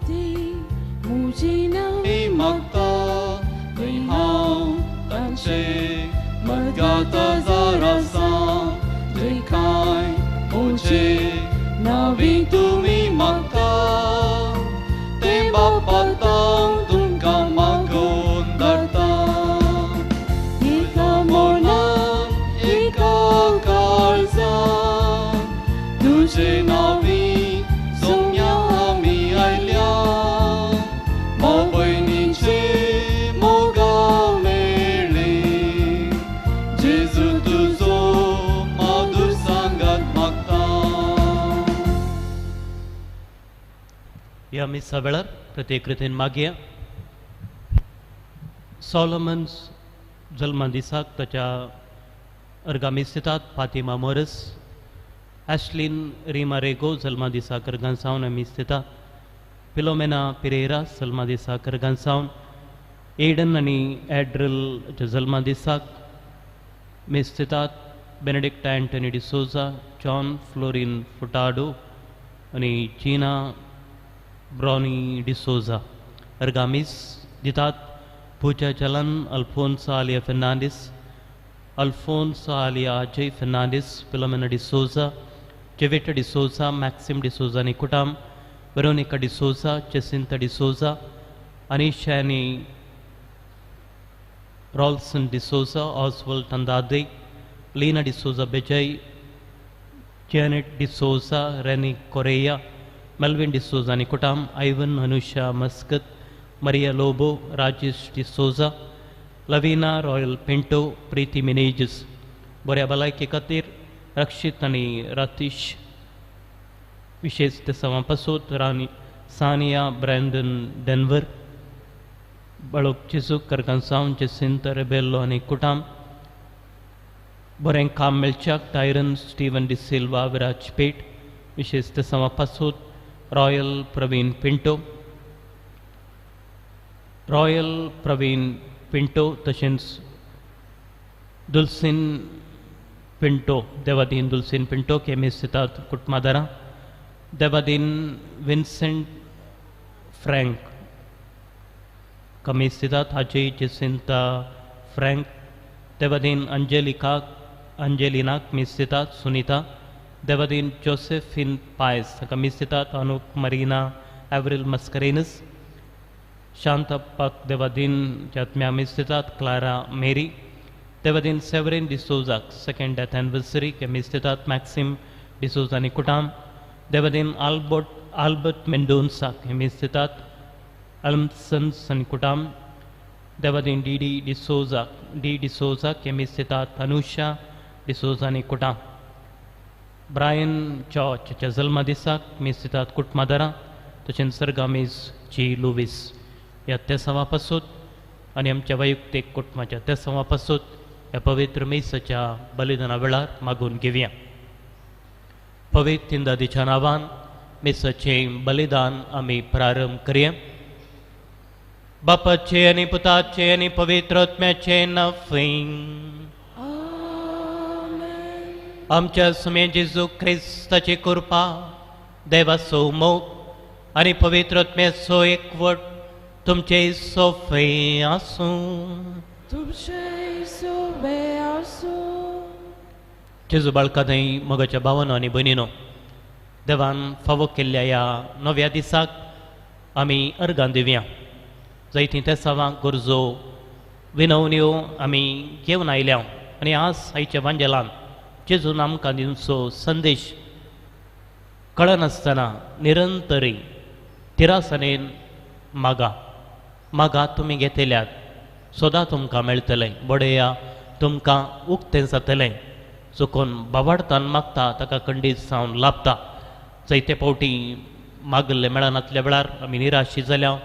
ती मुजी नवी मागता थंय हांव तांचे मदगात जरासा जे कांय म्हजे नवी तुमी मागता ते बापा तांक तुमकां मागून धाडटा. एका मनान एका काळजान तुजे नांवी सोम्या आमी आयल्या भाव भयणीचे मोगा मेळ्ळे जेजू तुजो माधूर सांगात मागता. ह्या मिसा वेळार प्रत्येक रितीन मागया सॉलोमन्स जल्मा दिसाक ताच्या अर्गा मिस दितात फातिमा मोरस ॲशलीन रिमा रेगो जल्मा दिसाक अर्गां सावन मिस दिता फिलोमेना पिरेरा जल्मा दिसाक अर्गां सावन एडन आनी एड्रल जल्मा दिसाक मिस दितात बेनेडिक्टा एंटनी डिसोजा जॉन फ्लोरीन फुटाडो आनी जीना ब्रॉनी डिसोजा. अर्गामीस दितात पूजा चलन अल्फोन्सा आलिया फेर्नांडीस अल्फोन्सा आलिया अजय फेर्नांडीस फिलोमेना डिसोजा जेवेटा डिसोजा मॅक्सिम डिसोजा आनी कुटाम वेरोनिका डिसोजा जेसिंता डिसोजा अनिशा आनी रॉल्सन डिसोजा ऑसवल्ड अंदादे लीना डिसोजा बेजय जॅनेट डिसोजा रेनी कोरेया मेल्विन डिसोजा आनी कुटाम आयवन अनुषा मस्कत मरिया लोबो राजेश डिसोजा लवीना रॉयल पिंटो प्रीती मिनेजस. बऱ्या भलायके खातीर रक्षीत आनी रातीश विशेष तेसांवा पासूत रानी सानिया ब्रँडन डेनवर बाळोक जेजू करगांसांव जेसिंत रेबेल्लो आनी कुटाम बरें काम मेळच्याक टायरन स्टीवन डिसिल्वा विराजपेट विशेष तेसांवा पासूत रॉयल प्रवीण पिंटो रॉयल प्रवीण पिंटो तशेंच दुलसीन पिंटो देवादीन दुलसीन पिंटो केमीस दितात कुटुंबादारां देवादीन विन्सेंट फ्रँक कमीस दितात अजय जेसिंता फ्रँक देवादीन अंजेलिका अंजेलिनाक मीस दितात सुनिता देवादीन जोसेफिन पायस हाका मीस दितात अनुप मरीना एव्रिल मस्करेनस शांतप्पाक देवादीन जात्म्या मीस दितात क्लारा मेरी देवादीन सेवरीन डिसोजाक सेकंड डेथ एनिवर्सरी मीस दितात मॅक्सिम डिसोजा आनी कुटाम देवादीन आल्बर्ट मेंडोन्साक मीस दितात अल्मसन्स आनी कुटाम देवादीन डी डी डिसोजाक डी डिसोजाक मीस दितात अनुषा डिसोजा आनी कुटाम ब्रायन जॉर्जच्या जल्मा दिसाक मीस दितात कुटुंबादारां तशेंच सर्गामीस जी लुवीस ह्या तेसांवा पासूत आनी आमच्या वैयक्तीक कुटुंबाच्या तेसांवा पासूत ह्या पवित्र मिसाच्या बलिदाना वेळार मागून घेवया. पवित्र इंदादीच्या नांवान मिसाचें बलिदान आमी प्रारंभ करया. बापाचे आनी पुताचे आनी पवित्र आत्म्याचे नांव. आमच्या सुमे जेजू क्रिस्ताची कृपा देवाचो मोग आनी पवित्र आत्म्याचो एकवट तुमचे सोफे आसूं. तुमचे सोबे आसूं. जेजू बाळकांनी मोगाच्या भावानो आनी भयणीनो देवान फावो केल्ल्या ह्या नव्या दिसाक आमी अर्गां दिवया. जायतीं तेसांवां गरजो विनवण्यो आमी घेवन आयल्या आनी आज आयच्या वांजेलान जेजून आमकां दिवचो संदेश कळनासतना निरंतरी तिरासनेन मागा मागा तुमी घेतल्यात सदां तुमकां मेळटलें बडया तुमकां उक्तें जातलें. चुकोन बाबाडतान मागता ताका खंडीत जावन लाभता. जायते फावटी मागल्लें मेळनातल्या वेळार आमी निराशी जाल्या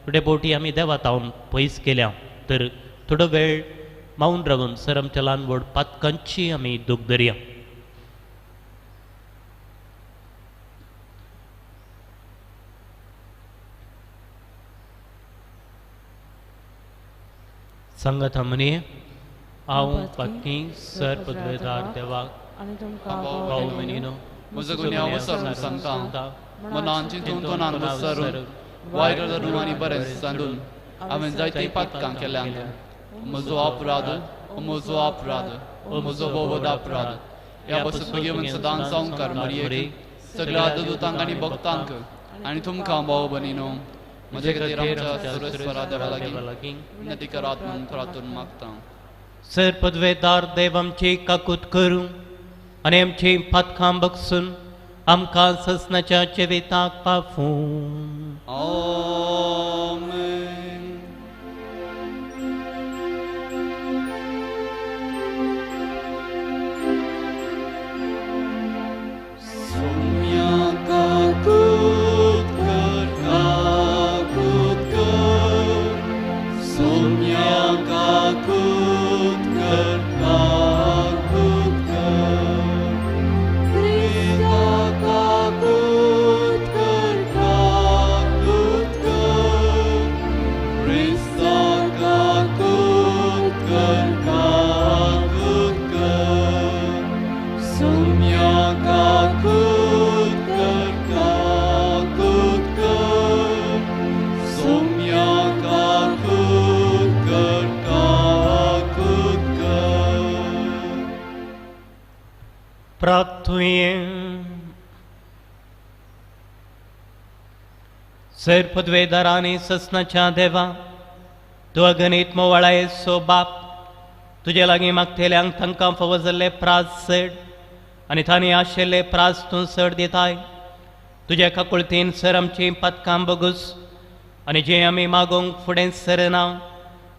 थोडे फावटी आमी देवा तावन पयस केल्या तर थोडो वेळ मावन रावून सर आमच्या ल्हान व्हड पातकांची आमी दूख धरया. सांगात म्हणी हांव पातकी सर पदवेदार देवाक भाव म्हणिनो म्हजो गुन्यांव विसरून सांगता मनान चिंतून तोंडान विसरून वायट धरून आनी बरें सांदून हांवें जायतीं पातकां केल्यांत. म्हजो अपराध, म्हजो अपराध, म्हजो भोव अपराध. ह्या पासून भगेवन सदांच संवकार मरियेक, सगळ्या दुतांक आनी भक्तांक आनी तुमकां भाव भयणीनो म्हजे खातीर आमच्या सुरेश्वरा देवा लागीं विनंती करात म्हूण प्रार्थून मागता. सर पदवेदार देव आमची काकूत करूं आनी आमची पातकां बगसून आमकां ससनाच्या जिविताक पाफूं. आमेन. सोम्या काकूत कर, काकूत कर, सोम्या काकूत कर, काकूत कर, क्रिस्ता काकूत कर, काकूत कर, क्रिस्ता काकूत कर, काकूत कर, सोम्या काकूत कर, काकूत कर, सोम्या काकूत कर, काकूत कर. प्रार्थुये. सर पदवेदारांनी ससनाच्या देवा, तूं अगणीत मोवाळाय सो बाप, तुजे लागीं मागतेल्यांक तांकां फावो जाल्ले प्रास चड आनी तांणी आशिल्ले प्रास तूं चड दिताय. तुज्या काकुळतीन सर आमचीं पातकां बगूस आनी जें आमी मागोवंक फुडें सरना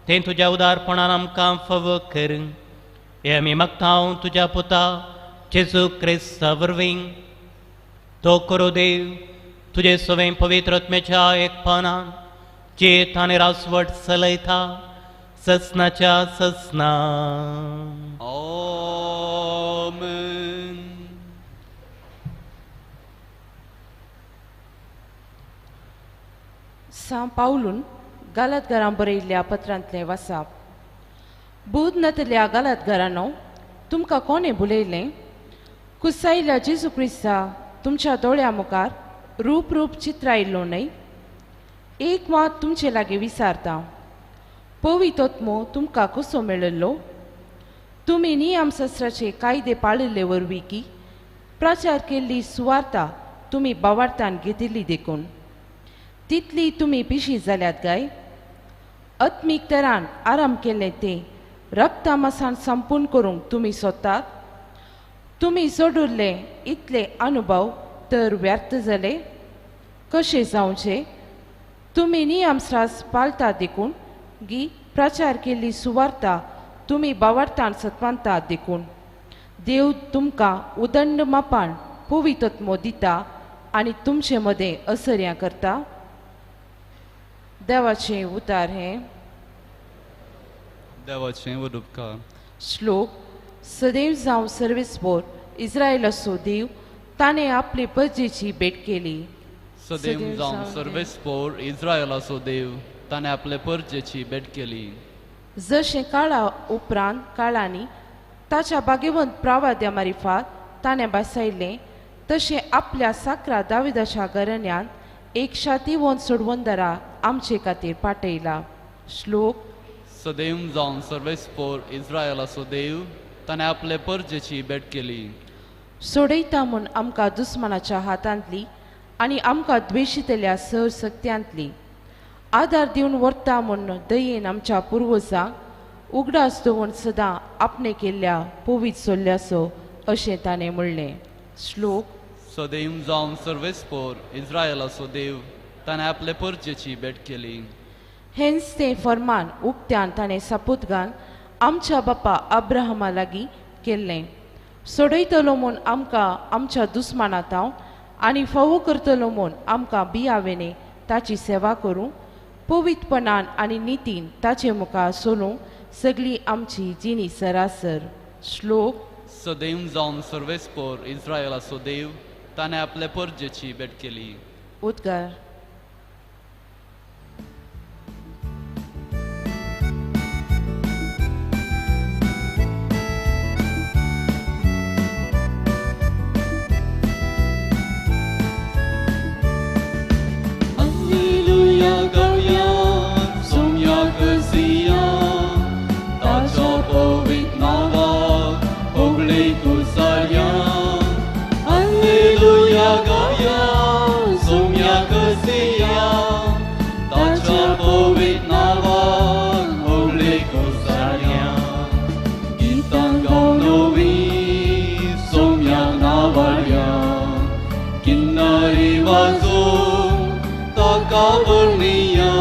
तें तुज्या उदारपणान आमकां फावो कर. हें आमी मागता तुज्या पुता जेजू क्रिस्ता वरवीं. तो करो देव तुजे सवें पवित्र आत्म्याच्या एकपणान जेत आनी रासवट चलयता ससनाच्या ससना. आमेन. सां पावलून गालातघरां बरयल्ल्या पत्रांतलें वासाप. बूद नातल्या गालातघरांनो, तुमकां कोणें बुलयलें? कुसायल्या जेजू क्रिस्ता तुमच्या दोळ्या मुखार रूप रूप चित्रायल्लो न्हय? एक मात तुमचे लागीं विचारता, पवित्र आत्मो तुमकां कसो मेळिल्लो? तुमी नियमशास्त्राचे कायदे पाळिल्ले वरवीं की प्रचार केल्ली सुवार्ता तुमी बावार्थान घेतिल्ली देखून तितली तुमी पिशी जाल्यात काय? आत्मीक तरान आराम केल्लें तें रक्तामासान संपूर्ण करूंक तुमी सोदतात? तुमी सोडुल्ले इतले अनुभव तर व्यर्थ जाले कशें जावचें? तुमी नियमशास्त्र पाळटा देखून गी प्रचार केल्ली सुवार्ता तुमी बावार्थान सत्वानतात देखून देव तुमकां उदंड मापान पवित्र आत्मो दिता आनी तुमचे मदें असर्यां करता. देवाचें उतार हें. देवाचें उपकार. श्लोक. सदैव जावं सर्वेस्पोर इस्रायलाचो देव, ताणें आपले परजेची भेट केली. सदैव जावं सर्वेस्पोर इस्रायलाचो देव, ताणें आपले परजेची भेट केली. जशें काळा उपरांत काळांनी ताच्या भाग्यवंत प्रावाद्या मारिफात ताणें भासायलें, तशें आपल्या साकरा दाविदाच्या घराण्यांत एक शातीवंत सोडवंदरा आमचे खातीर पाठयला. श्लोक. सदैव जावं सर्वेस्पोर इस्रायलाचो देव, ताणें आपले परजेची भेट केली. सोडयता म्हूण आमकां दुस्मानाच्या हातांतली आनी आमकां द्वेशितल्या सर सक्त्यांतली आदार दिवन व्हरता म्हूण दयेन आमच्या पुर्वजांक उगडास दवरून सदां आपणे केल्ल्या पवित्र सोल्ल्याचो अशें ताणें म्हणलें. श्लोक. सदैव जावं सर्वेस्पोर इस्रायलाचो देव, ताणें आपले परजेची भेट केली. हेंच तें फर्मान उक्त्यान ताणें सपूत घाल आमच्या बापा अब्राहमा लागीं केल्लें. सोडयतलो म्हूण आमकां आमच्या दुस्मानांत हांव आनी फावो करतलो म्हूण आमकां बियावेने ताची सेवा करूं पवित्रपणान आनी नितीन ताचे मुखार सोलूं सगळी आमची जिणी सरासर. श्लोक. सदैव जावन सर्वेस्पोर इस्रायलाचो देव, ताणें आपले परजेची भेट केली. उद्गार. वावुरया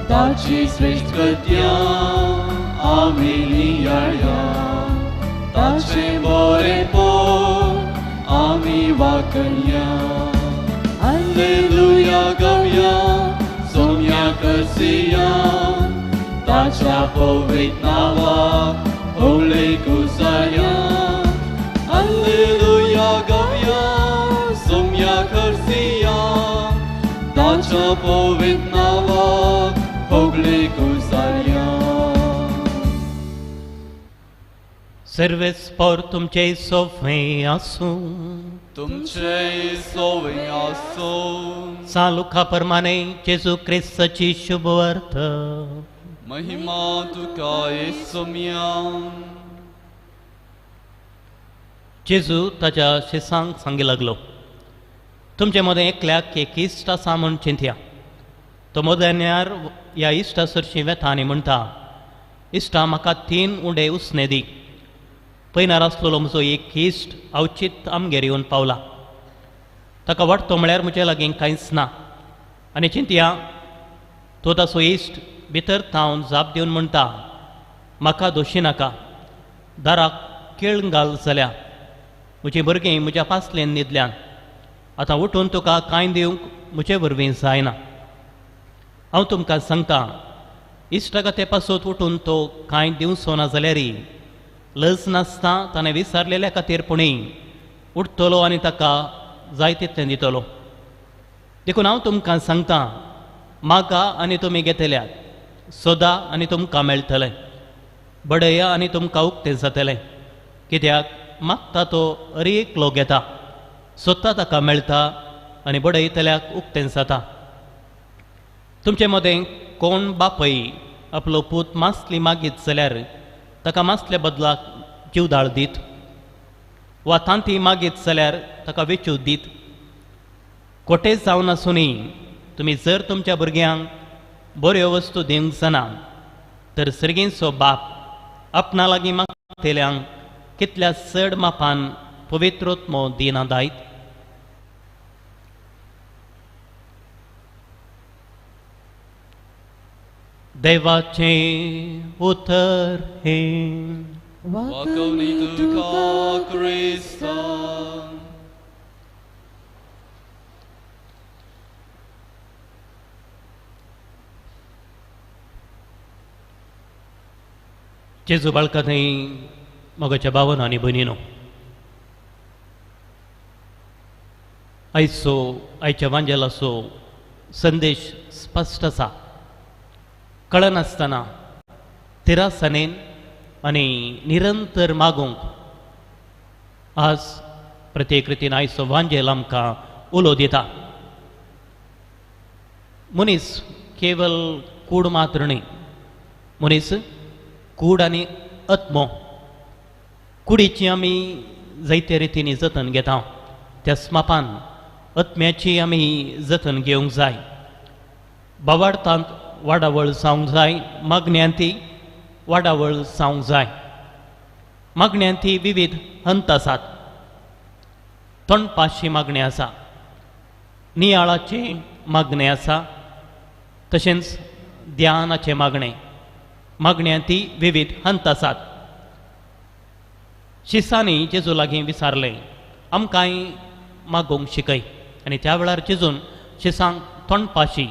ताची श्रेश्ठ कृत्यां आमी नियाळया ताचें बरेंपण आमी वाखणया. हालेलुया गावया सोम्या करसिया ताच्या पवित्र नांवाक होगळीक उसाया. हालेलुया गावया सोम्या करसिया ताच्या पवित्र नांवाक होगळीक उसाया. सर्वेस्पर तुमचे सोफे आसूं तुमचे सोवे आसूं. सालुखा प्रमाणे जेजू क्रिस्ताची शुभवार्थ. महिमा तुका येसुम्या. जेजू ताच्या शिसांक सांगी लागलो, तुमचे मदें एकल्याक एक इश्ट आसा म्हूण चिंतया. तो मदेन्यार ह्या इश्टा सरशीं वेता आनी म्हणटा, इश्टा म्हाका 3 उंडे उसणे दी. पयनार आसलेलो म्हजो एक इश्ट अवचीत आमगेर येवन पावला. ताका वाडतो म्हळ्यार म्हजे लागीं कांयच ना. आनी चिंतया, तो ताचो इश्ट भितर थावन जाप दिवन म्हणटा, म्हाका दोशी नाका, दाराक केळ घाल जाल्या, म्हजी भुरगीं म्हज्या पासलेन न्हिदल्यान, आतां उठून तुका कांय दिवंक म्हजे वरवीं जायना. हांव तुमकां सांगता, इश्टागते पासत उठून तो कांय दिवचो ना जाल्यार लज नासता ताणें विसारलेल्या खातीर पुणी उठतलो आनी ताका जाय तितलें दितलो. देखून हांव तुमकां सांगता, मागा आनी तुमी घेतल्यात, सोदा आनी तुमकां मेळटलें, बडया आनी तुमकां उक्तें जातलें. कित्याक मागता तो हर एकलो घेता, सोदता ताका मेळटा आनी बडयतल्याक उक्तें जाता. तुमचे मदें कोण बापय आपलो पूत मासली मागीत जाल्यार ताका मासल्या बदलाक जिवदाळ दीत, वा तांती मागीत जाल्यार ताका वेचू दीत? कोटे जावन आसूनय तुमी जर तुमच्या भुरग्यांक बऱ्यो वस्तू दिवंक जाना तर सर्गींचो बाप आपणा लागीं मागतल्यांक कितल्या चड मापान पवित्रोत्मो दिना दायत? देवाचें उतर हें. वाकवणी तुका क्रिस्ता. जेजू बाळका थंय मोगाच्या भावान आनी भयणीनो, आयचो आयच्या वांजेलाचो संदेश स्पश्ट आसा. कळनासतना तिरासनेन आनी निरंतर मागूंक आज प्रत्येक रितीन आयचो वांजेल आमकां उलो दिता. मनीस केवल कूड मात्र न्ही, मनीस कूड आनी आत्मो. कुडीची आमी जायते रितींनी जतन घेता, त्याच मापान आत्म्याची आमी जतन घेवंक जाय. बावाडतांत वाडावळ जावंक जाय, मागण्यांती वाडावळ जावंक जाय. मागण्यांती विविध हंत आसात. तोंडपाशी मागणें आसा, नियाळाचें मागणें आसा, तशेंच ध्यानाचें मागणें. मागण्यांती विविध हंत आसात. शिसांनी जेजू लागीं विचारलें, आमकांय मागूंक शिकय. आनी त्या वेळार जेजून शिसांक तोंडपाशी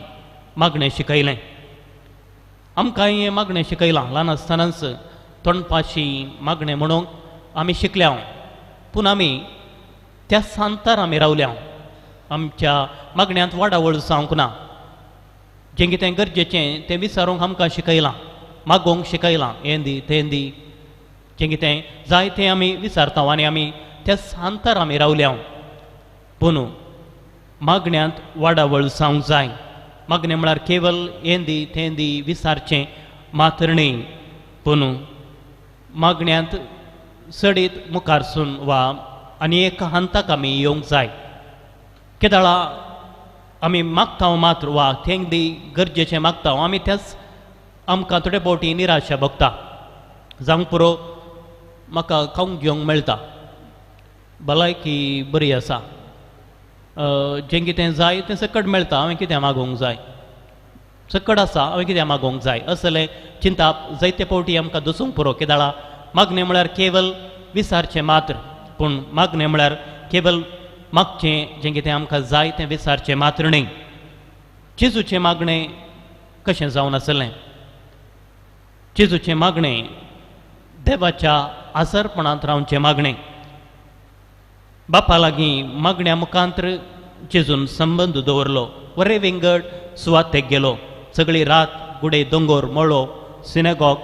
मागणें शिकयलें. आमकांय हें मागणें शिकयलां. ल्हान आसतनाच तोंडपाशी मागणें म्हणूंक आमी शिकल्या, पूण आमी त्या सांतार आमी रावल्या. आमच्या मागण्यांत वाडावळ जावंक ना. जें कितें गरजेचें तें विचारूंक आमकां शिकयलां, मागोवंक शिकयलां. हें दी तें दी, जें कितें जाय तें आमी विचारता आनी आमी त्या सांतार आमी रावल्या. पूण मागण्यांत वाडावळ जावंक जाय. मागणें म्हळ्यार केवल हें दी तें दी विचारचें मात्र न्ही, पूण मागण्यांत चडीत मुखारसून वा आनी एक हंताक आमी येवंक जाय. केदळा आमी मागता मात्र वा तें दी गरजेचें मागता आमी, त्याच आमकां थोडे फावटी निराशा भोगता. जावंक पुरो म्हाका खावंक घेवंक मेळटा, भलायकी बरी आसा, जें कितें जाय तें सकट मेळटा, हांवें कितें मागोवंक जाय, सकट आसा हांवें कितें मागोवंक जाय असलें चिंताप जायते फावटी आमकां दसूंक पुरो. केदाळा मागणें म्हळ्यार केवल विसारचें मात्र, पूण मागणें म्हळ्यार केवल मागचें जें कितें आमकां जाय तें विसारचें मात्र न्हय. जेजूचें मागणें कशें जावन आसलें? जेजूचें मागणें देवाच्या आसरपणांत रावचें मागणें. बापा लागीं मागण्या मुखांत्र जेजून संबंद दवरलो. वरे विंगड सुवातेक गेलो. सगळी रात गुडे दोंगोर मळो सिनेगॉग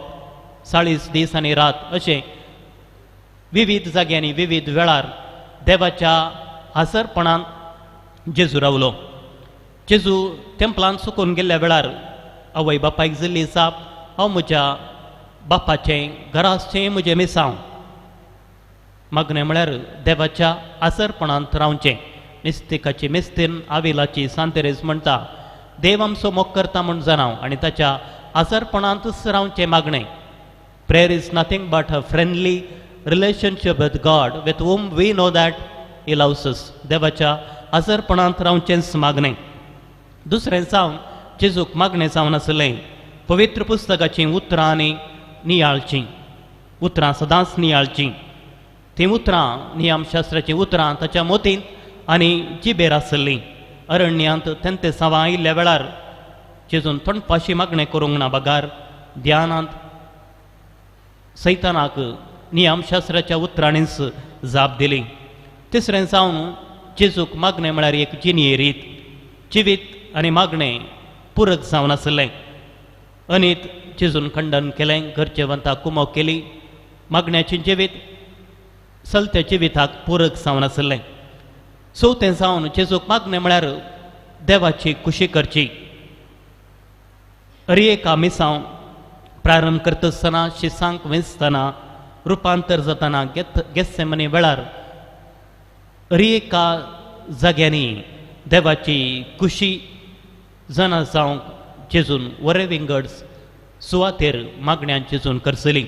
40 दीस आनी रात अशें विविध जाग्यांनी विविध वेळार देवाच्या आसरपणान जेजू रावलो. जेजू तेंपलान चुकून गेल्ल्या वेळार आवय बापायक जाल्ली जाप, हांव म्हज्या बापाचें घराचें म्हजें मिसांव. मागणें म्हळ्यार देवाच्या आसरपणांत रावचें. मिस्तिकाची मिस्तीन आविलाची सांतेरेज म्हणटा, देव आमचो मोग करता म्हूण जाणाव आनी ताच्या आसरपणांतच रावचें मागणें. Prayer is nothing but a friendly relationship with God with whom we know that he loves us. देवाच्या आसरपणांत रावचेंच मागणें. दुसरें जावन जेजूक मागणें जावन आसलें पवित्र पुस्तकाचीं उतरां आनी नियाळचीं. उतरां सदांच नियाळचीं. तीं उतरां नियमशास्त्राचीं उतरां ताच्या मोतींत आनी जिबेर आसलीं. अरण्यांत तेंते सावां आयिल्ल्या वेळार जेजून तोंडपाशी मागणें करूंक ना, बगार ध्यानांत सैतानाक नियमशास्त्राच्या उतरांनीच जाप दिली. तिसरें जावन जेजूक मागणें म्हळ्यार एक जिणये रीत. जिवीत आनी मागणें पुरक जावन आसलें. अनीत जेजून खंडन केलें, गरजेवंताक कुमोक केली. मागण्याचें जिवीत चलत्या जिविताक पुरक जावन आसलें. चवथें जावन जेजूक मागणें म्हळ्यार देवाची खुशी करची. हर एका मिसांव प्रारंभ करता आसतना, शिसांक वेंचतना, रुपांतर जातना गेत्सेमनी वेळार हर एका जाग्यांनी देवाची खुशी जाणा जावंक जेजून वरे विंगड सुवातेर मागण्यान जेजून करसली.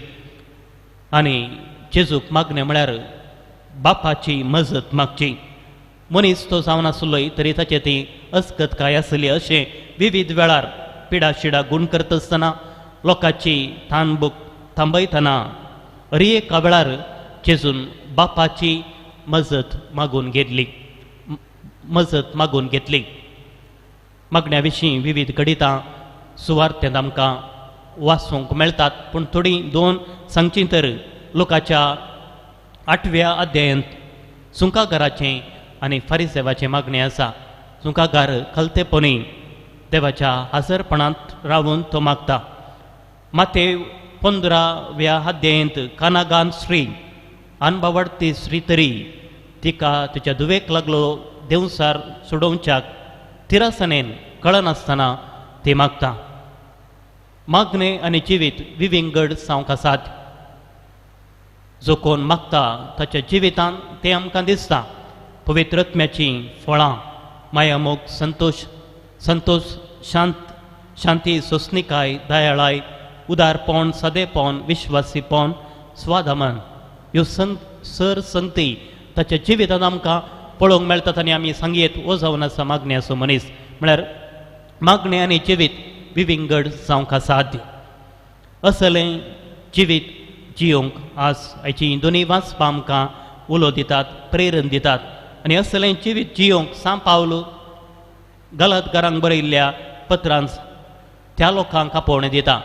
आनी जेजूक मागणें म्हळ्यार बापाची मजत मागची. मनीस तो जावन आसलोय तरी ताचे ती अस्कतकाय आसली. अशें विविध वेळार पिडा शिडा गूण करता आसतना, लोकांची थानबूक थांबयतना हर एका वेळार जेजून बापाची मजत मागून घेतली. मजत मागून घेतली. मागण्या विशीं विविध घडितां सुवार्थेंत आमकां वाचूंक मेळटात, पूण थोडीं दोन सांगचीं तर लोकाच्या 8व्या अध्यायांत सुंकागाराचें आनी फारिसेवाचें मागणें आसा. सुंकागार खलतेपणी देवाच्या हाजरपणांत रावून तो मागता. माते 15व्या अध्यायांत कानागान स्त्री अनबावडती स्त्री तरी तिका तिच्या दुवेक लागलो देवसार सोडोवच्याक तिरासनेन कळनासतना ती मागता. मागणें आनी जिवीत विविंगड जावंक आसात. जो कोण मागता ताच्या जिवितांत तें आमकां दिसता. पवित्र आत्म्याचीं फळां मायामोग, संतोश, संतोश, शांत, शांती, सोंसणीकाय, दयाळाय, उदारपण, सादेपण, विश्वासीपण, स्वादमन ह्यो सर संगती ताच्या जिवितांत आमकां पळोवंक मेळटात. आनी आमी सांगयेत हो जावन आसा मागण्याचो मनीस. म्हळ्यार मागणें आनी जिवीत विविंगड जावंक आसात. असलें जिवीत जियोंक आज आयची दोनूय वाचपां आमकां उलो दितात, प्रेरण दितात. आनी असलें जिवीत जियोंक सांव पावल गलतगारांक बरयल्ल्या पत्रांत त्या लोकांक आपोवणें दिता.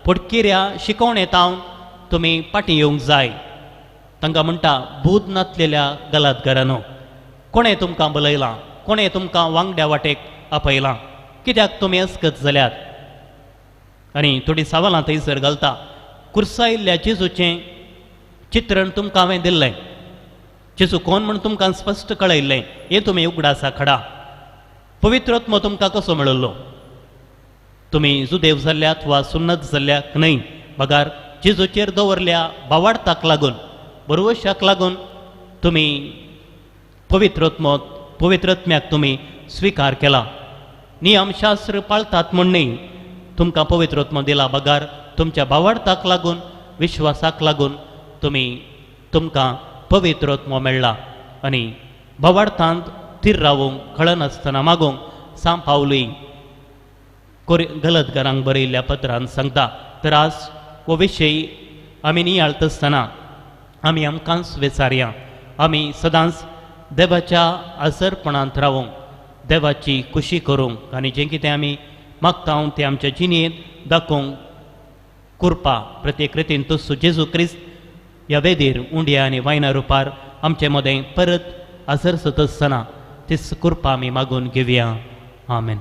पोटकिऱ्या शिकवणे तावन तुमी फाटीं येवंक जाय. तांकां म्हणटा, बूद नासलेल्या गलतगारांनो, कोणें तुमकां बलयलां, कोणें तुमकां वांगड्या वाटेक आपयलां, कित्याक तुमी अस्कत जाल्यात? आनी थोडीं सवालां थंयसर घालता. कुर्सायल्ल्या जेजूचें चित्रण तुमकां हांवें दिल्लें, जेजू कोण म्हूण तुमकां स्पश्ट कळयल्लें, हें तुमी उगडासा खडा. पवित्र आत्मो तुमकां कसो मेळिल्लो? तुमी जुदेव जाल्यात वा सुन्नत जाल्यात न्हय, बगार जेजूचेर दवरल्या बावाडताक लागून, बरवशाक लागून तुमी पवित्र आत्मो, पवित्र आत्म्याक तुमी स्विकार केला. नियमशास्त्र पाळतात म्हूण न्हय तुमकां पवित्र आत्मो दिला, बगार तुमच्या बावाडताक लागून, विश्वासाक लागून तुमी तुमकां पवित्र आत्मो मेळ्ळा. आनी बावाडतांत थीर रावूंक कळनासतना मागूंक सांत पावलूय गलतगारांक बरयल्ल्या पत्रान सांगता. तर आज हो विशय आमी नियाळत आसतना आमी आमकांच विचारया, आमी सदांच देवाच्या आसरपणांत रावूंक, देवाची खुशी करूंक आनी जें कितें आमी मागता तें आमच्या जिणेंत दाखोवंक कृपा प्रत्येक रितीन तसो जेजू क्रिस्त ह्या वेदीर उंड्या आनी वायना रुपार आमचे मदें परत आसरसत आसतना तीच कृपा आमी मागून घेवया. आमेन.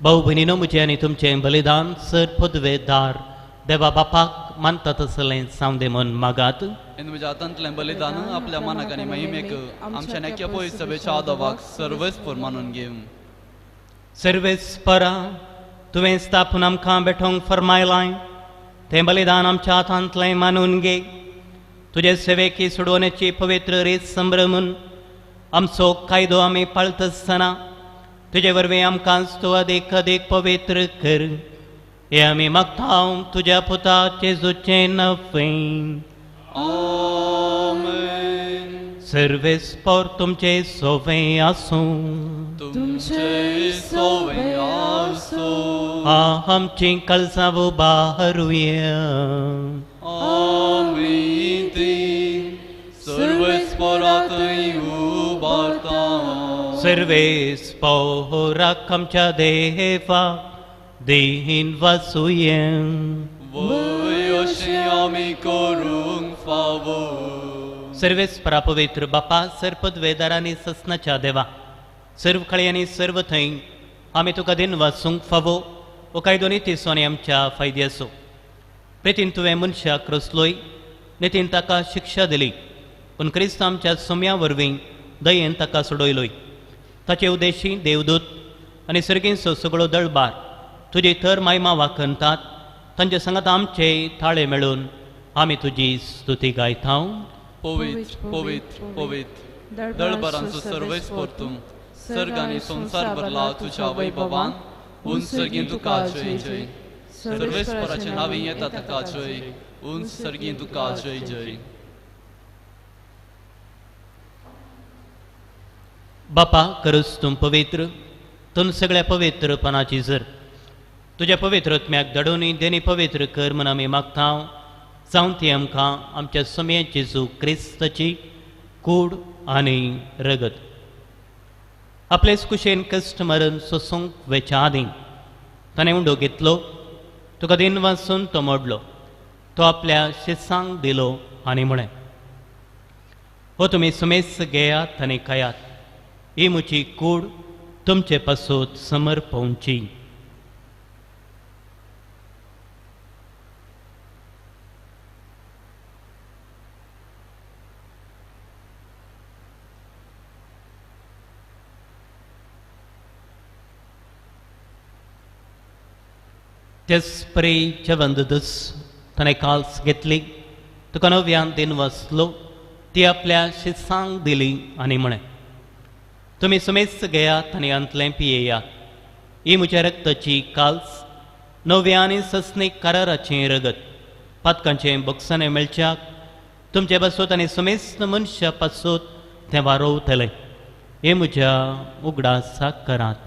भाऊ भयणीनो, म्हजें आनी तुमचें बलिदान सर पदवेदार देवा बापाक मानता तसलें जावं मन मागात. म्हज्या हातांतलें बलिदान आपल्या मनाक आनी महिमेक आमच्या नेक्या पयस सभेच्या आदोवाक सर्वेस्पर मानून घेवं. सर्वेस्परा, तुवें स्थापून आमकां बेठोवंक फरमायलां तें बलिदान आमच्या हातांतलें मानून घे. तुजे सेवेकी सोडोवण्याची पवित्र रीत संभ्रमून आमचो कायदो आमी पाळत आसतना तुजे वरवीं आमकां तूं अदीक अदीक पवित्र कर. हे आमी मागता तुज्या पुता जेजूचें नफें. आमेन. सर्वेस्पर तुमचे सोवें आसूं. तुमचे सोवें आसूं. आमची कळसां उबारुया. आमी ती सर्वेस्परा थंय उबारता. सर्वेस्पराक आमच्या देवा देहीन वासुया. वय अशें आमी करूंक फावो. सर्वेस्परा पवित्र बापा, सर्पद्वेदार आनी ससनाच्या देवा, सर्व खळी आनी सर्व थंय आमी तुका दिन वासूंक फावो हो कायदो नितीचो आनी आमच्या फायद्याचो. प्रेतीन तुवें मनशाक रचलोय, नितीन ताका शिक्षा दिली, पूण क्रिस्त आमच्या सोम्या वरवीं दयेन ताका सोडयलोय. ताचे उद्देशी देवदूत आनी सर्गींचो सगळो दळबार तुजी थर मायमा वाखणतात. तांचे सांगात आमचे थाळे मेळून आमी तुजी स्तुती गायता. पवित्र पवित्र पवित्र दळबारांचो सर्वेस्पर तूं, सर्ग आनी संवसार भरला तुज्या वैभवान. उंच सर्गीं तुका जय जय. सर्वेस्पराचे नांवी येता ताका जय. उंच सर्गीं तुका जय जय. बापा, खरंच तूं पवित्र, तूं सगळ्या पवित्रपणाची जर तुज्या पवित्र आत्म्याक धाडून देणी पवित्र कर म्हूण आमी मागता. जावं ती आमकां आमच्या सोम्या जेजू क्रिस्ताची कूड आनी रगत. आपलेच कुशेन कश्ट मरण सोसूंक वेच्या आदीं ताणें उंडो घेतलो, तुका दिन वाचून तो मोडलो, तो आपल्या शिसांक दिलो आनी म्हळें, हो तुमी सुमेस घेयात आनी खायात, ही म्हजी कूड तुमचे पासत समर्पवची. त्याच परी जेवण ताणें काल्स घेतली, तुका नव्यान दिन वाचलो, ती आपल्या शिसांक दिली आनी म्हळें, तुमी सुमेस्त घेयात आनी अंतलें पियेयात. ही म्हज्या रक्ताची काल्स, नव्या आनी सस्नीक कराराचें रगत, पातकांचें बोगसाणें मेळच्याक तुमचे पासत आनी सुमेस्त मनशा पासत तें वारोवतलें. हें म्हज्या उगडासाक करात.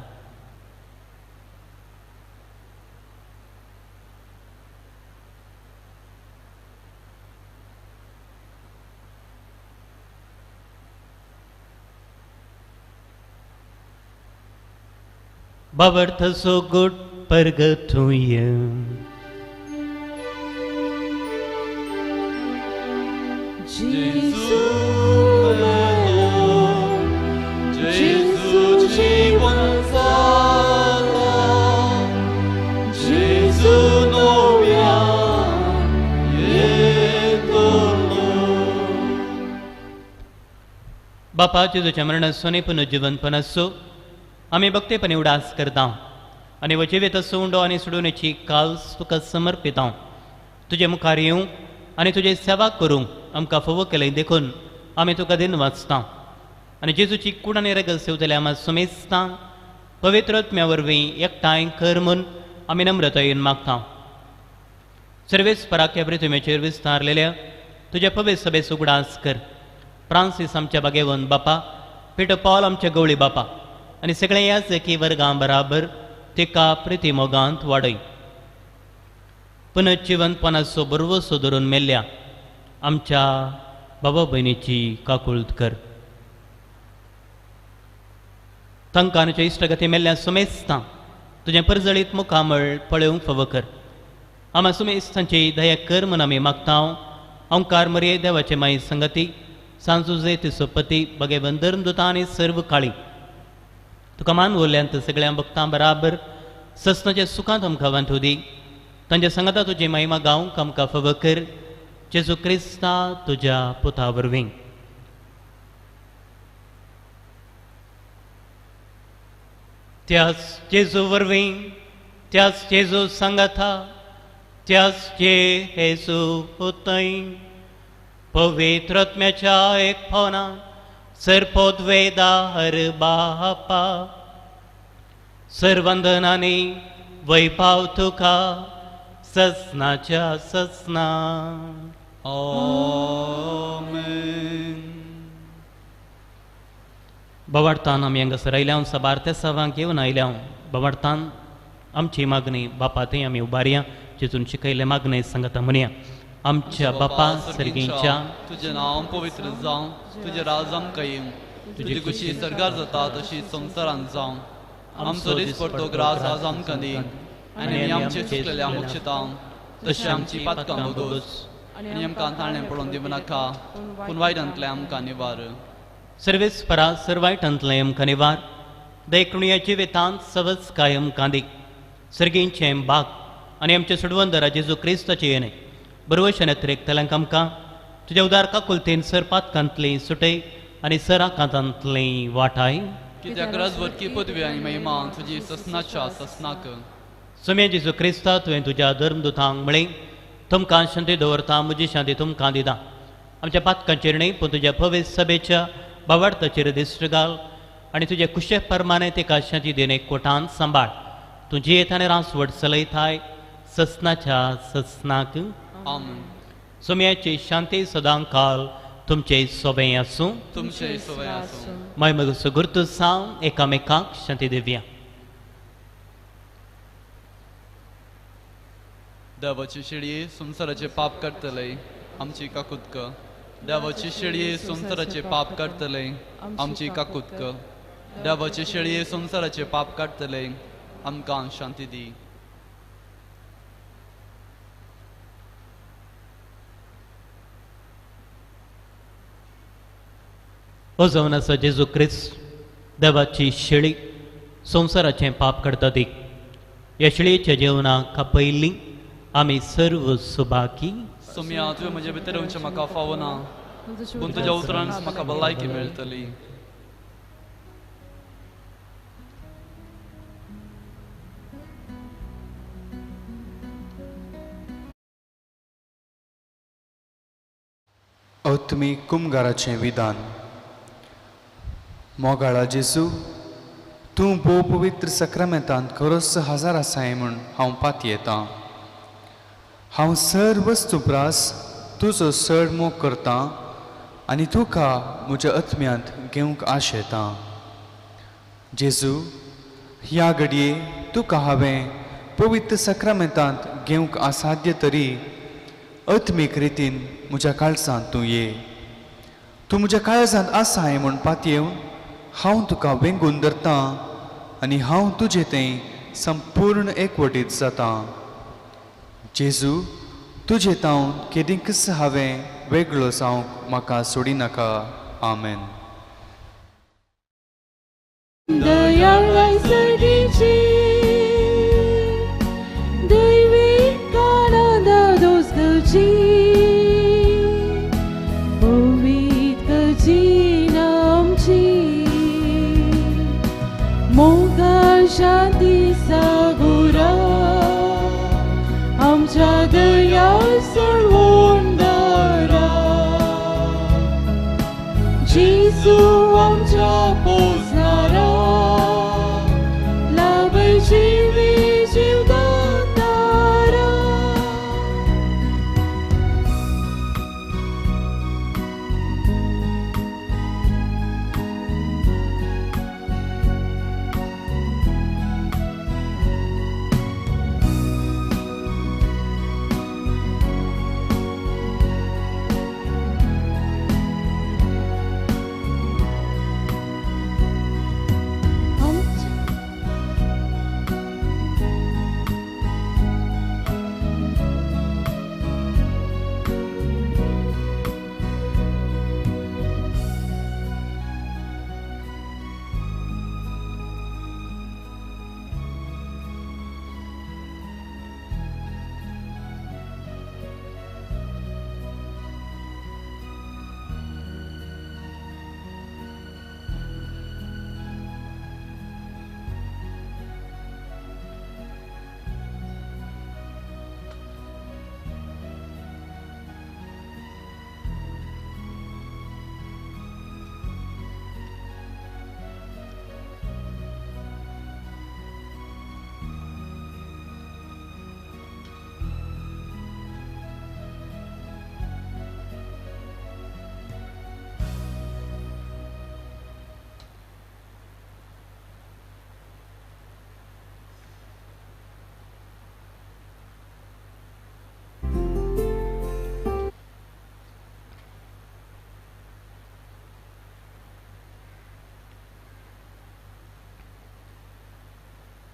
बाबर्थ सो गुड परगतूय. जेजू मेलो, जेजू जीवन जाला, जेजू नव्या येतलो. बापा, जेजूच्या मरणाचो आनी पुनर्जीवनपण आसो आमी भक्तेपणी उडास करता आनी वजिवेत उंडो आनी सोडोवण्याची काल्स तुका समर्पिता. तुजे मुखार येवंक आनी तुजे सेवा करूंक आमकां फावो केलें देखून आमी तुका दिन वाचता आनी जेजूची कूड आनी रगत सेवतले आमा सुमेस्ता पवित्र आत्म्या वरवीं एकठांय कर म्हूण आमी नम्रतायेन मागता. सर्वेस पराख्या पृथ्वीचेर विस्तारलेल्या तुज्या पवित्र सभेचो उगडास कर. फ्रांसीस आमच्या बागेवन बापा, पिटर पॉल आमच्या गवळी बापा आनी सगळे ह्याच एकी वर्गां बराबर तिका प्रिती मोगांत वाडय. पुनर्जिवनपणाचो बरवसो धरून मेल्ल्या आमच्या बाबा भयणीची काकुळत कर. तांकां आनी इश्टगती मेल्ल्या सुमेस्तां तुजें परजळीत मुखामळ पळोवंक फावो कर. आमा सुमेस्तांची दया कर म्हूण आमी मागता. ओंकार मरये देवाचे माई संगती सांजुजे तिसोपती बगेवन धर्मदुतां आनी सर्व काळी तुका मान उरल्यांत सगळ्या भक्तां बराबर ससनाच्या सुखांत आमकां वांटू दी. तांच्या सांगाता तुजी महिमा गावंक आमकां फावो कर. जेजू क्रिस्ता तुज्या पुता वरवीं. त्याच जेजू वरवीं, त्याच जेजू सांगाता, त्याच जेजू पुतय पवित्र आत्म्याच्या एक भावना सर्पोद्वेदा हर बापा सर्वंदनानी वैभाव तुका ससनाच्या ससना. आमेन. बाबाडतान आमी हांगासर आयल्या, साबार तेसावांक घेवन आयल्या. बाबाडतान आमची मागणी बापा थंय आमी उबारया, जेजून शिकयल्ले मागणे सांगता म्हणया. आमच्या बापा सर्गींच्या, तुजें नांव पवित्र जावं, तुजें राज आमकां येवं, तुजी खुशी सर्गार जाता तशी संवसारांत जावं. आमचो दिसपडतो ग्रास आज आमकां दी आनी आमी आमचे चुकलेल्या मोक्षता तशी आमची पातकां भोगोस आनी आमकां ताळें पडोवन दिवं नाका, पूण वायटांतलें आमकां निवार. सर्वेस परा सर वायटांतलें आमकां निवार. देखणुया जिवितांत सवच कायम कांदी सर्गींचें बाग आनी आमचे सोडवंदरा जेजू क्रिस्ताचें येणें बरवशें अतिरेकतल्यांक आमकां तुज्या उदार काकुलतेन सर पातकांतली सुटय आनी सर आकांतांतली वाटाय. कित्याक राजवटकी पदवी आनी महिमा तुजी ससनाच्या ससनाक. सोम्या जेजू क्रिस्ता, तुवें तुज्या धर्मदुतांक म्हळें, तुमकां शांती दवरता, म्हजी शांती तुमकां दिता. आमच्या पातकांचेर न्हय पूण तुज्या पवित्र सभेच्या बावार्थाचेर दिश्ट घाल आनी तुज्या कुशे प्रमाणे तिका शांती दिवन एक कोटान सांबाळ. तूं जियेत आनी रासवट चलयताय ससनाच्या ससनाक. आमेन. सोम्याची शांती सदां काल तुमचे सोबें आसूं. तुमचे सोबें आसूं. माय मगसो गुर्तू सावन एकामेकांक शांती दिवया. देवाची शेळये संवसाराचे पाप काडटले आमची काकूत कर. देवाची शेळये संवसाराचे पाप काडटले आमची काकूत कर. देवाची शेळये संवसाराचे पाप काडटले आमकां शांती दी. हो जावन आसा जेजू क्रिस्त देवाची शेळी संवसाराचें पाप काडटा ती. ह्या शेळयेच्या जेवणाक खपयल्ली आमी सर्व सुबाकी. सोम्या, तुवें म्हजे भितर येवचें म्हाका फावना, पूण तुज्या उतरान म्हाका भलायकी मेळटली. आत्मीक कुमगाराचें विधान. मोगाळा जेजू, तूं भोव पवित्र सक्रामेंतांत खरोच हजार आसाय म्हूण हांव पातयेतां. हांव सर वस्तू प्रास तुजो चड मोग करतां आनी तुका म्हज्या आत्म्यांत घेवंक आशेतां. जेजू, ह्या घडये तुका हांवें पवित्र सक्रामेंतांत घेवंक असाध्य तरी आत्मीक रितीन म्हज्या काळजांत तूं ये. तूं म्हज्या काळजांत आसाय म्हूण पातयेवन हांव तुका वेंगून धरतां आनी हांव तुजे थंय संपूर्ण एकवटीत जातां. जेजू, तुजे तावन केदींकच हांवें वेगळो जावंक म्हाका सोडिनाका. आमेन. दयाळाय सर्गीची दैवी कानंद दोस्गची पवित्र जीण आमची मोगा शांती सागोरा आमच्या दया सर्वोंदरा जेजू आमच्या पोसणारा लाभ जीवी जीवदातारा.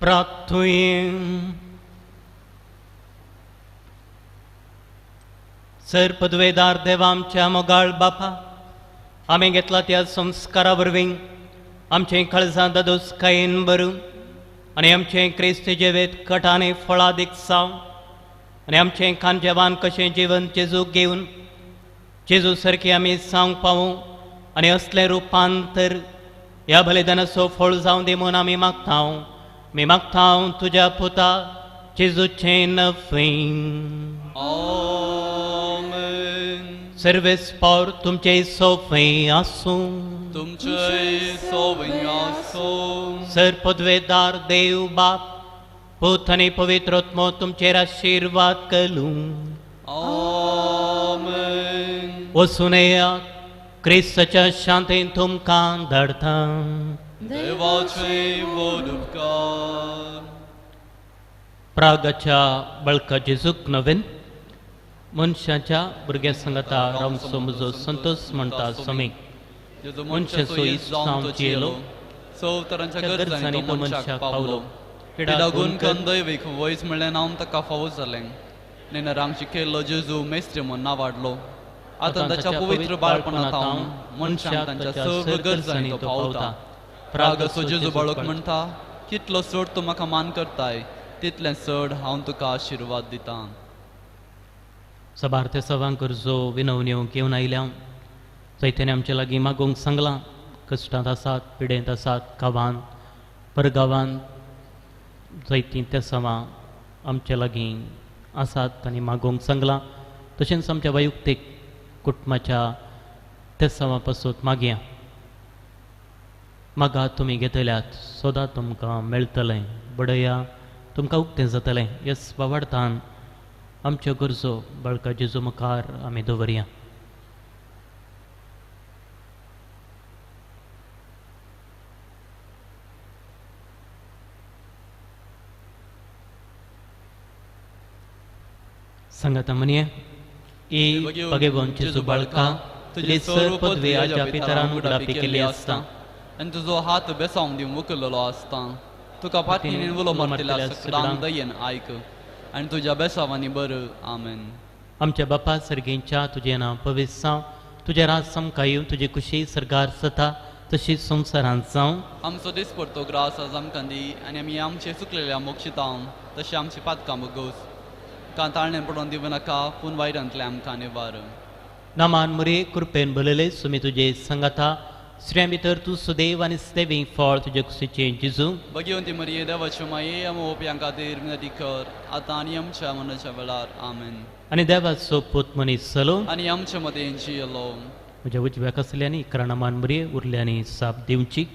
प्रार्थुये. सर पदवेदार देवा आमच्या मोगाळ बापा, आमी घेतला त्या संस्कारा वरवीं आमचें काळजां दादोसकायेन भरून आनी आमचें क्रिस्त जिवीत कटाने फळादीक जावं आनी आमचें खांजेवान कशें जिवन जेजूक घेवन जेजू सारकें आमी जावंक पावूं आनी असलें रुपांतर ह्या बलिदानाचो फळ जावं दी म्हूण आमी मागता. मी मागता तुज्या पुता जेजूचें नफें. आमेन. सर्वेस पावर तुमचे सोफे आसूं. तुमचे सोवे आसूं. सर पदवेदार देव बाप पूत आनी पवित्र आत्मो तुमचेर आशिर्वाद करूं. आमेन. वचून येयात, क्रिस्ताच्या शांतीन तुमकां धाडटा. देवाचे व्हड उपकार. प्रागाच्या बळका जेजूक नवीन मनशाच्या भुरग्यां सांगता रामचो म्हजो संतोष म्हणटा समी मनशाचो इश्ट जावन जियेलो, चवतरांच्या गरजांनी तो मनशाक पावलो. पिडागून कंदैवीक वयस म्हणलें नांव ताका फावो जालें. नेनरांक शिकयल्लो जेजू मेस्त्री म्हूण नांवाडलो. आतां ताच्या पवित्र बाळपणांत हांव मनशांक तांच्या सर्व गरजांनी तो पावता. प्रागसो जेजू बाळक म्हणटा, कितलो चड तूं म्हाका मान करताय तितलें चड हांव तुका आशिर्वाद दितां. सबार ते सवांक गरजो विनवण्यो घेवन आयल्या चैतन्य आमचे लागीं मागूंक सांगलां. कश्टांत आसात, पिडेंत आसात, गांवांत परगांवांत जायतीं ते सवां आमचे लागीं आसात आनी मागूंक सांगलां. तशेंच आमच्या वैयक्तीक कुटुंबाच्या ते सवां पासून मागया. मागा तुमी घेतल्यात, सोदा तुमकां मेळटलें, बडया तुमकां उक्तें जातलें. यस बाबार्थान आमच्यो गरजो बाळका जेजू मुखार आमी दवरया. सांगाता म्हणये, ए भगेवन जेजू बाळका, तुजे सर पदवी आज्या पितरान उगडापी केल्ली आसता आनी तुजो हात बेसावंक दिवन उखल्लेलो आसता. तुका फाटीन उलो मारतल्या सगळ्यांक दयेन आयक आनी तुज्या बेसावांनी बर. आमेन. आमच्या बापा सर्गींच्या तुजें नांव पवित्र जावं, तुजें राज आमकां येवं, तुजी खुशी सर्गार जाता तशी संवसारांत जावं. आमचो दिसपडतो ग्रास आज आमकां दी आनी आमी आमचे चुकलेल्या मोक्षिता तशें आमची पातकां बगोस कां ताळणें पडोवन दिवं नाका, पूण वायटांतलें आमकां निवार. नामान मुरे कृपेन भरलेले सुमी तुजे संगाता, स्त्रियां भितर तूं सुदैव आनी स्तेवी फळ तुजे कुशीचें जेजू. भगवंती मरिये देवाच्यो माये, आमकां ओपयां खातीर विनंती कर आतां आनी आमच्या मरणाच्या वेळार. आमेन. आनी देवाचो पूत मनीस जालो आनी आमच्या मदें जियेलो. म्हज्या उजव्या आसल्यानी 11 नामान मुरये उरल्यांनी साप दिवची.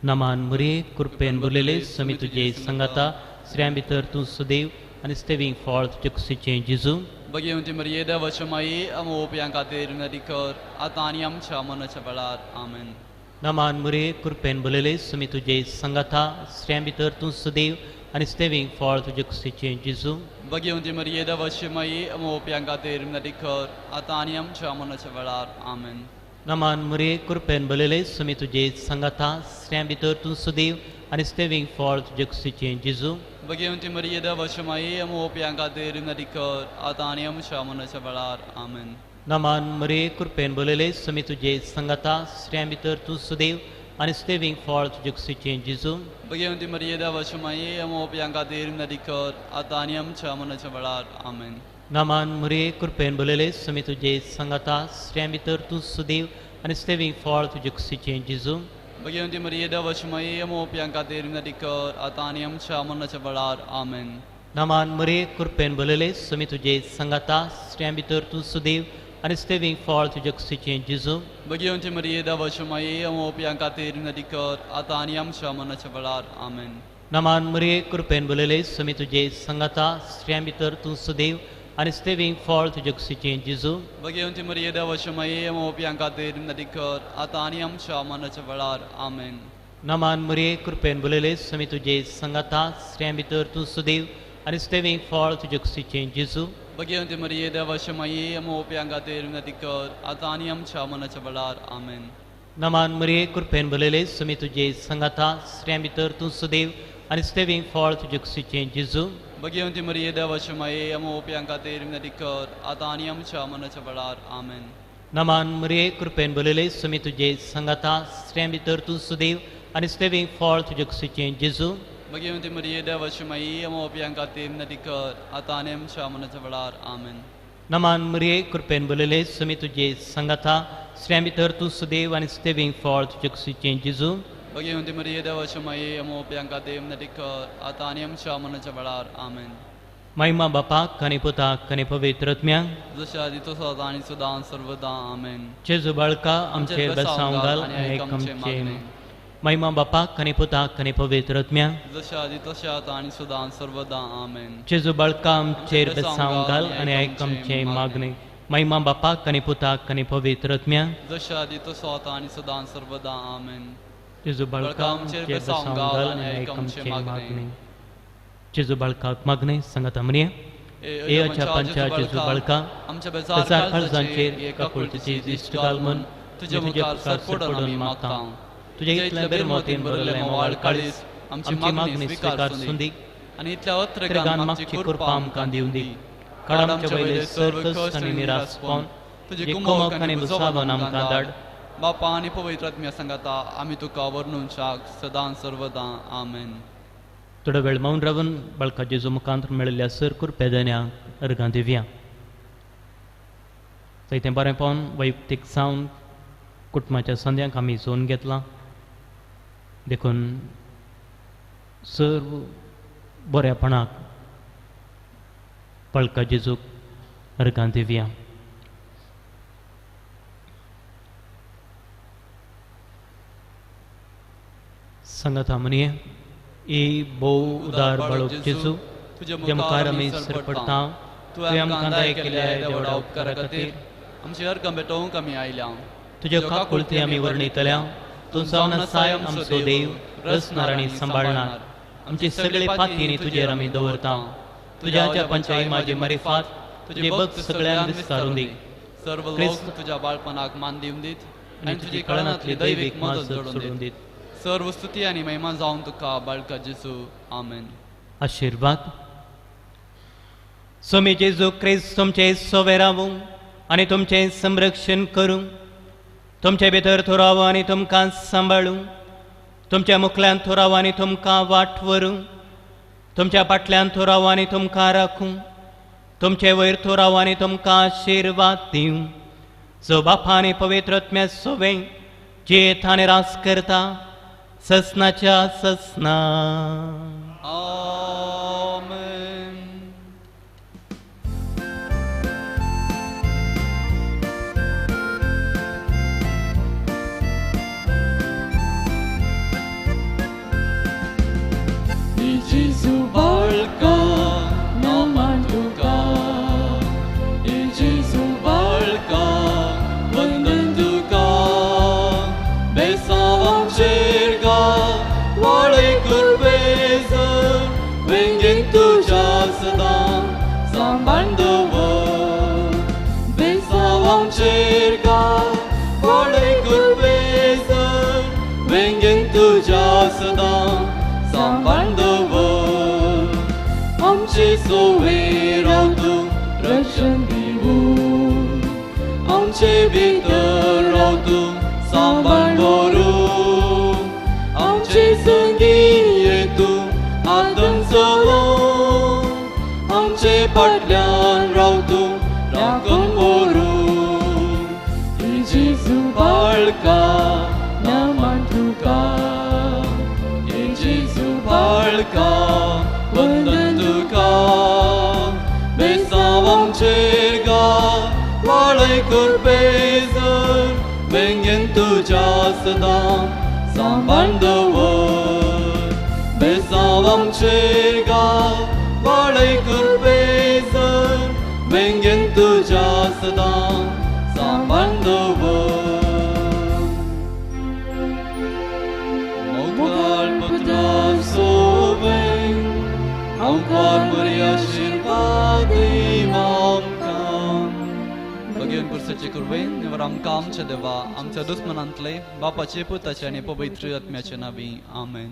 नामान मुरये कृपेन भरलेले सुमी तुजे संगाता, स्त्रियां भितर तूं सुदैव आनी स्तेवी फळ तुजे कुशीचें जेजू. भगवंती मरिये देवाच्यो माये, आमकां ओपयां खातीर विनंती कर आतां आनी आमच्या मरणाच्या वेळार. आमेन. नामान मुरये कृपेन भरलेले सुमी तुजे संगाता, स्त्रियां भितर तूं सुदैव आनी स्तेवी फळ तुजे कुशीचें जेजू. भगवंती मरिये देवाची माये, आमकां ओपयां खातीर विनंती कर आतां आनी आमच्या मरणाच्या वेळार. आमेन. नामान मुरये कृपेन भरलेले सुमी तुजे संगाता, स्त्रियां भितर तूं सुदैव आनी स्तेवी फळ तुजे कुशीचें जेजू. भगवंती मरिये देवाची माये, आमकां ओपयां खातीर विनंती कर आतां आनी आमच्या मरणाच्या वेळार. आमेन. नामान मुरये कृपेन भरलेले सुमी तुजे संगाता, स्त्रियां भितर तूं सुदैव आनी स्तेवी फळ तुजे कुशीचें जेजू. भगवंती मरिये देवाची माये, आमकां ओपयां खातीर विनंती कर आतां आनी आमच्या मरणाच्या वेळार. आमेन. नामान मुरये कृपेन भरलेले सुमी तुजे संगाता, स्त्रियां भितर तूं सुदैव आनी स्तेवी फळ तुजे कुशीचें जेजू. भगवंती मरिये देवाची माये, आमकां ओपयां खातीर विनंती कर आतां आनी आमच्या मरणाच्या वेळार. आमेन. नामान मुरये कृपेन भरलेले सुमी तुजे संगाता, स्त्रियां भितर तूं सुदैव आनी स्तेवी फळ तुजे कुशीचें जेजू. भगवंती मरिये देवाची माये, आमकां ओपयां खातीर विनंती कर आतां आनी आमच्या मरणाच्या वेळार. आमेन. नामान मुरये कृपेन भरलेले सुमी तुजे संगाता, स्त्रियां भितर तूं सुदैव आनी स्तेवी फळ तुजे कुशीचें जेजू. भगवंती मरिये देवाची माये, आमकां ओपयां खातीर विनंती कर आतां आनी आमच्या मरणाच्या वेळार. आमेन. नामान मुरये कृपेन भरलेले सुमी तुजे संगाता, स्त्रियां भितर तूं सुदैव आनी स्तेवी फळ तुजे कुशीचें जेजू. भगवंती मरिये देवाची माये, आमकां ओपयां खातीर विनंती कर आतां आनी आमच्या मरणाच्या वेळार. आमेन. नामान मुरये कृपेन भरलेले सुमी तुजे संगाता, स्त्रियां भितर तूं सुदैव आनी स्तेवी फळ तुजे कुशीचें जेजू. भगवंती मरिये देवाची माये, आमकां ओपयां खातीर विनंती कर आतां आनी आमच्या मरणाच्या वेळार. आमेन. नामान मुरये कृपेन भरलेले सुमी तुजे संगाता, स्त्रियां भितर तूं सुदैव आनी स्तेवी फळ तुजे कुशीचें जेजू. भगवंती मरिये देवाची माये, आमकां ओपयां खातीर विनंती कर आतां आनी आमच्या मरणाच्या वेळार. आमेन. नामान मुरये कृपेन भरलेले सुमी तुजे संगाता, स्त्रियां भितर तूं सुदैव आनी स्तेवी फळ तुजे कुशीचें जेजू. भगवंती मरिये देवाची माये, आमकां ओपयां खातीर विनंती कर आतां आनी आमच्या मरणाच्या वेळार. आमेन. महिमा बापाक आनी पुताक आनी पवित्र आत्म्याक, जशें आदी तसो आतां आनी सदां सर्वदां. आमेन. जेजू बाळका आमचेर बेसांव घाल आनी आयक आमचें. महिमा बापाक आनी पुताक आनी पवित्र आत्म्याक, जशें आदी तशें आतां आनी सदां सर्वदां. आमेन. जेजू बाळका आमचेर बेसांव घाल आनी आयक आमचें मागणें. महिमा बापाक आनी पुताक आनी पवित्र आत्म्याक, जशें आदी तसो आतां आनी सदां सर्वदां. आमेन. जेजू बाळका आमचेर बेसांव घाल आनी आयक आमचें मागणें. जेजू बाळकाक मागणें सांगाता म्हणया, ए अजापांच्या जेजू बाळका, आमच्या बेजार काळजांचेर काकुळतीची दिश्ट घाल म्हूण तुज्या मुखार सरपडून मागता. तुज्या इतल्या बेरमोतीन भरलें म्होंवाळ काळीज आमची मागणी स्विकार सुंदी आनी इतल्या त्रेगान मागची कृपा आमकां दिवं दी. काड आमचे वयले सर्व कश्ट आनी निराश पावन तुजी कुमक आनी बुसावन आमकां धाड. बापा आनी पवित्र आत्म्या सांगाता आमी तुका वर्णून सदां सर्वदां. आमेन. थोडो वेळ मौन रावन बाळका जेजू मुखांत मेळिल्ल्या सर कृपेदन्यांक अर्गां दिवया. जायतें बरें पावन वैयक्तीक जावन कुटुंबाच्या संद्यांक आमी जोन घेतलां, देखून सर्व बऱ्यापणाक बाळका जेजूक अर्गां दिवया. सांगाता म्हणये ए भोव उदार बाळक जेजू, तुज्या मुखार आमी सरपडटा. तुवें आमकां दाय केल्ल्या देवडा उपकारा खातीर आमची अर्गां भेटोवंक आमी आयल्या. तुज्या काकुळती आमी वर्णितल्या. तूं जावन आसाय आमचो देव, रचणार आनी सांबाळणार. आमची सगळे पातीनी तुजेर आमी दवरता. तुज्या जपांच्या इमाजी मारिफात तुजे भक्त सगळ्यांक विस्तारून दी. सर्व लोक तुज्या बाळपणाक मान दिवन दीत आनी तुजी कळनांतली दैवीक मदत जोडून दीत. सर्व स्तुती आनी महिमा जावन तुका बाळका जेजू. आमेन. आशिर्वाद. स्वामी जेजू क्रिस्त तुमचे सोवे रावूं आनी तुमचें संरक्षण करूं. तुमचे भितर थोरावो आनी तुमकां सांबाळूं. तुमच्या मुखल्यान थोरावो आनी तुमकां वाट व्हरूं. तुमच्या फाटल्यान थोरावो आनी तुमकां राखूं. तुमचे वयर थोरावो आनी तुमकां आशिर्वाद दिवं. जो बापा आनी पवित्र आत्म्या सोवे जियेता आनी रास करता ससनाच्या ससना. आमेन. Gesù barca naman tuka, Gesù barca vandan tuka, besavam cerga valai kurbeza, vengen tuja sadam sambandava, besavam cerga valai kurbeza, vengen tuja sadam सांबाळ. आमचे सोवे राव तूं रक्षण दिवूं, आमचे भितर राव तूं सांबाळ व्हरूं, आमचे संगी ये तूं आदन चलोवं, आमचे फाटल्यान राव तूं राखून व्हरूं. जेजू बाळका नामान तुका, जेजू बाळका वंदन तुका, बेसावाम चेरगा वाळय कुरपेजर, वेंगेन तुज्या सदां सांबाळ दवर. बेसावाम चेरगा वाळय कुरपेजर, वेंगेन तुज्या सदां सांबाळ दवर. भगेवन पुरसाचे कुरवेन निवर आमकां आमच्या देवा आमच्या दुस्मनांतले बापाचे पुताचे आनी पवित्र आत्म्याचे नांवी. आमेन.